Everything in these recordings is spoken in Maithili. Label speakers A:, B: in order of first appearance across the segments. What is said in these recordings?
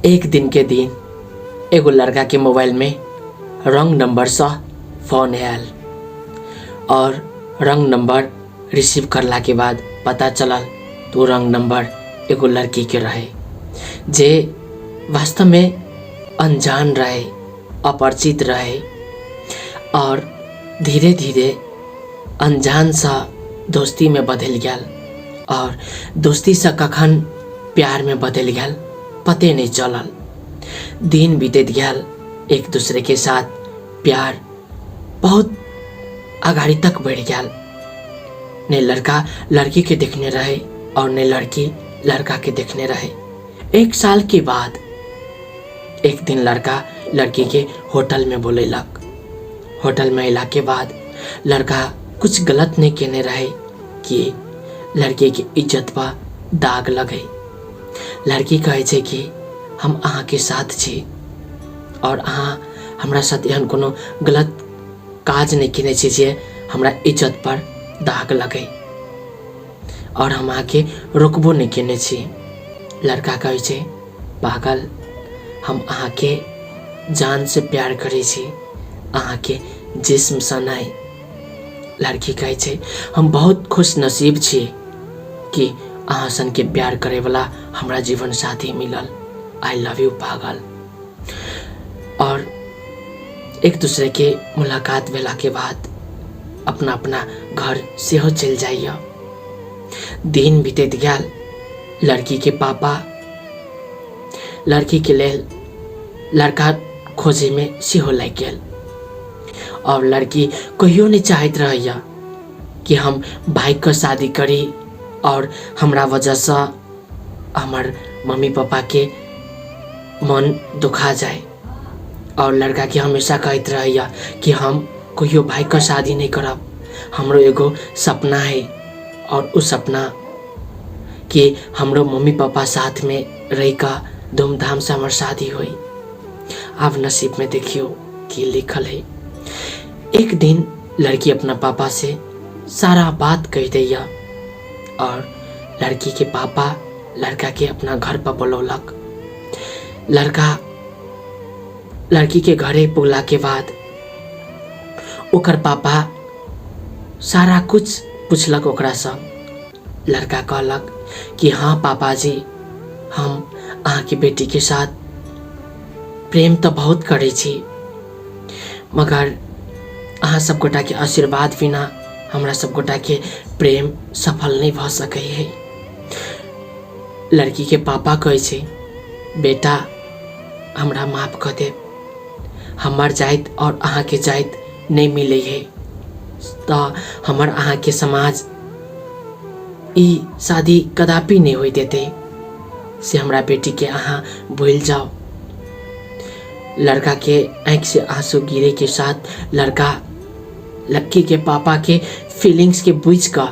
A: एक दिन के दिन एगो लड़का के मोबाइल में रॉन्ग नंबर से फोन आयल और रॉन्ग नंबर रिसीव करला के बाद पता चलल तो रॉन्ग नंबर एगो लड़की के रहे जे वास्तव में अनजान रहे, अपरिचित रहे और धीरे धीरे अनजान सा दोस्ती में बदलि गेल और दोस्तीसँ कखन प्यारमे बदलि गेल पते नहि चलल। दिन बीतैत गेल, एक दूसरेके साथ प्यार बहुत अगाडि तक बढ़ि गेल। ने लड़का लड़कीके देखने रहे और ने लड़की लड़काके देखने रहे। एक साल के बाद एक दिन लड़का लड़की के होटल में बोलेलक। होटल में अयला के बाद लड़का कुछ गलत नहीं केने रहे कि लड़की के इज्जत पर दाग लगे। लड़की कहै छै कि हम अहाँके साथ छी और अहाँ हमरा साथ एहन कोनो गलत काज नहि केने छी जे हमरा इज्जत पर दाग लगे और हम अहाँके रोकबो नहि केने छी। लड़का कहै छै पागल, हम अहाँके जान से प्यार करै छी, अहाँके जिस्मसँ नहि। लड़की कहै छै हम बहुत खुश नसीब छी कि अहाँ सनके प्यार करैवला हमरा जीवन साथी मिलल। I love you पागल। और एक दूसरे के मुलाकात भेला के बाद अपना अपना घर सेहो चलि जाइए। दिन बीतैत गेल। लड़की के पापा लड़की के लेल लड़का खोजे में सेहो लागि गेल और लड़की कहियो नहीं चाहैत रहैया कि हम भाइके शादी करी और हमरा वजहसँ हमर मम्मी पापाके मन दुखा जाए। और लड़काके हमेशा कहैत रहैया कि हम कहियो भाइके शादी नहीं करब, हमरो एगो सपना है और उ सपना कि हमरो मम्मी पापा साथमे रहि कऽ धूमधामसँ हमर शादी होई। आब नसीबमे देखियौ की लिखल है। एक दिन लड़की अपना पापा से सारा बात कहि दैया और लड़की के पापा लड़का के अपना घर पर बोलौलक। लड़का लड़की के घरे पुगला के बाद ओकर पापा सारा कुछ पुछलक ओकरासँ। लड़का कहलक कि हाँ पापा जी, हम अहाँके बेटीके साथ प्रेम तऽ बहुत करै छी, मगर अहाँ सब गोटाके आशीर्वाद बिना हमरा सब गोटाके प्रेम सफल नहि भऽ सकै है। लड़कीके पापा कहै छै बेटा हमरा माफ कऽ देब, हमर जाति और अहाँके जाति नहि मिलै है तऽ हमर अहाँके समाज ई शादी कदापि नहि होइ देतै, से हमरा बेटीके अहाँ भूलि जाउ। लड़का के आँखि से आंसू गिरे के साथ लड़का लड़की के पापा के फीलिंग्स के बुझि कऽ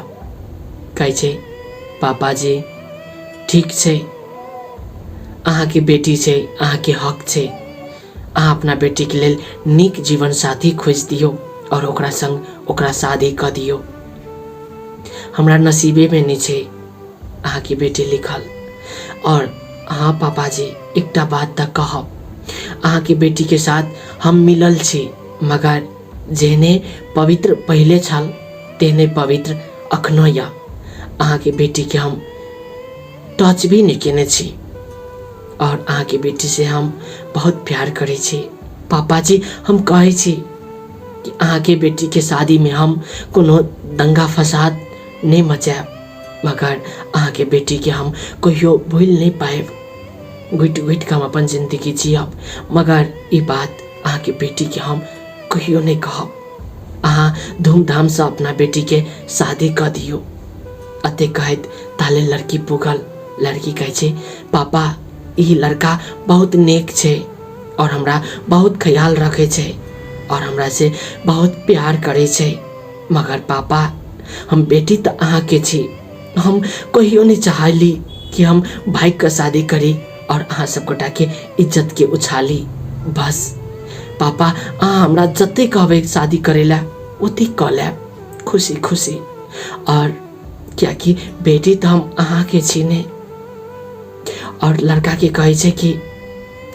A: कहै छै पापा जी ठीक छै, अहाँके बेटी छै, अहाँके हक छै, अहाँ अपना बेटीके लेल नीक जीवन साथी खोजि दियौ और ओकरा संग ओकरा शादी कऽ दियौ। हमरा नसीबेमे नहि छै अहाँके बेटी लिखल। और हाँ पापा जी एकटा बात तऽ कहब, अहाँके बेटीके साथ हम मिलल छी, मगर जेहने पवित्र पहिले छल तेहने पवित्र अखनो यऽ। अहाँके बेटीके हम टच भी नहि केने छी और अहाँके बेटी से हम बहुत प्यार करै छी। पापा जी हम कहै छी कि अहाँके बेटीके शादीमे हम कोनो दंगा फसाद नहि मचायब, मगर अहाँके बेटीके हम कहियो भूलि नहि पायब। घुटि घुटि कऽ हम अपन जिन्दगी जियब, मगर ई बात अहाँके बेटीके हम कहियो नहि कहब। अहाँ धूमधामसँ अपना बेटीके शादी कऽ दियौ। अते कहैत ताले लड़की पुगल। लड़की कहै छै पापा ई लड़का बहुत नेक छै और हमरा बहुत ख्याल रखै छै और हमरा से बहुत प्यार करै छै, मगर पापा हम बेटी तऽ अहाँके छी, हम कहियो नहि चाहली कि हम भाइके शादी करी और अहाँ सब गोटाके इज्जतके उछाली। बस पापा अहाँ हमरा जते कहबै शादी करै लए ओते कऽ लेब खुशी खुशी, और कियाकि बेटी तऽ हम अहाँके छी ने। और लड़काके कहै छै कि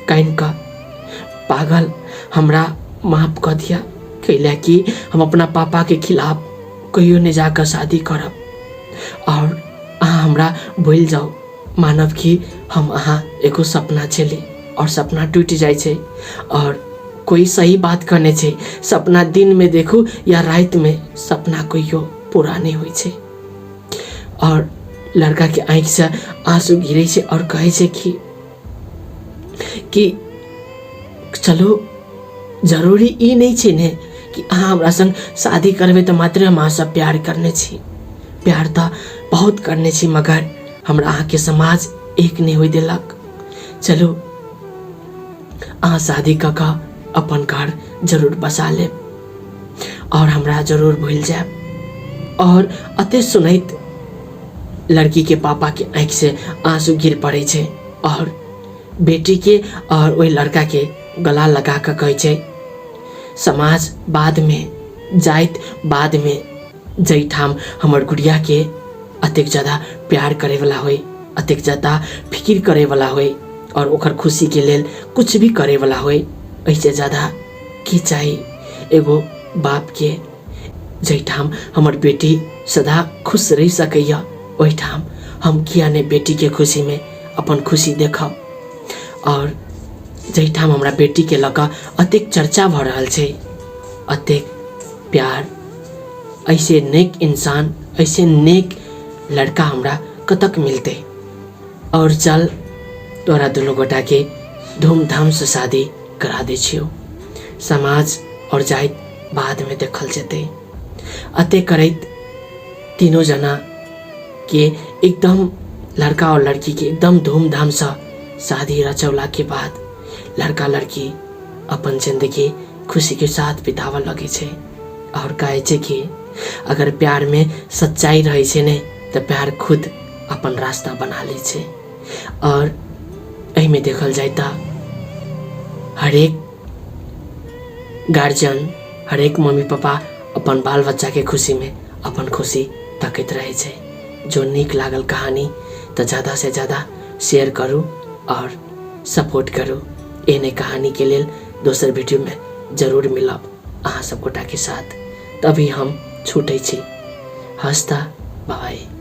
A: कानि कऽ, पागल, हमरा माफ कऽ दिअ, कैला कि हम अपना पापाके खिलाफ कहियो नहि जाकऽ शादी करब आओर अहाँ हमरा भूलि जाउ। मानब कि हम अहाँ एगो सपना छली। आओर सपना टूटि जाइ छै। आओर कोई सही बात कहने छै, सपना दिनमे देखू या रातिमे, सपना कहियो पूरा नहि होइ छै। आओर लड़काके आँखिसँ आँसू गिरै छै आओर कहै छै कि चलू, जरूरी ई नहि छै ने कि अहाँ हमरा सङ्ग शादी करबै तऽ मात्रे हम अहाँसँ प्यार करने छी। प्यार तऽ बहुत करने छी, मगर हमरा अहाँके समाज एक नहि होइ देलक। चलू, अहाँ शादी कऽ कऽ अपन घर जरूर बसा लेब आओर हमरा जरूर भूलि जायब। आओर अते सुनैत लड़कीके पापाके आँखिसँ आँसू गिर पड़ै छै आओर बेटीके आओर ओहि लड़काके गला लगा कऽ कहै छै, समाज बादमे, जाति बादमे, जाहिठाम हमर गुड़ियाके अतेक ज्यादा प्यार करैवला होइ, अतेक ज्यादा फिकिर करैवला होइ आओर ओकर खुशीके लेल कुछ भी करैवला होइ, एहिसँ ज्यादा की चाही एगो बापके? जाहिठाम हमर बेटी सदा खुश रहि सकैए, ओहिठाम हम किया नहि बेटीके खुशीमे अपन खुशी देखब? आओर जाहिठाम हमरा बेटीके लऽ कऽ अतेक चर्चा भऽ रहल छै, अतेक प्यार, ऐसे नेक इंसान, ऐसे नेक लड़का हमरा कतक मिलतै? आओर चल, तोरा दुनू गोटाके धूमधामसँ शादी करा दै छियौ, समाज आओर जाति बादमे देखल जेतै। अते करैत तीनों जना के एकदम, लड़का और लड़की के एकदम धूमधामसँ शादी रचौलाके बाद लड़का लड़की अपन जिन्दगी खुशीके साथ बिताबऽ लगै छै। आओर कहै छै कि अगर प्यारमे सच्चाइ रहै छै ने, तऽ प्यार खुद अपन रास्ता बना लै छै। आओर एहिमे देखल जाय तऽ हरेक गार्जियन, हरेक मम्मी पापा अपन बाल बच्चाके खुशीमे अपन खुशी तकैत रहै छै। जो नीक लागल कहानी तऽ ज्यादासँ ज्यादा शेयर करू आओर सपोर्ट करू। एहने कहानीके लेल दोसर वीडियोमे जरूर मिलब अहाँ सब गोटाके साथ। तभी हम छूटै छी। हस्ता, बाय।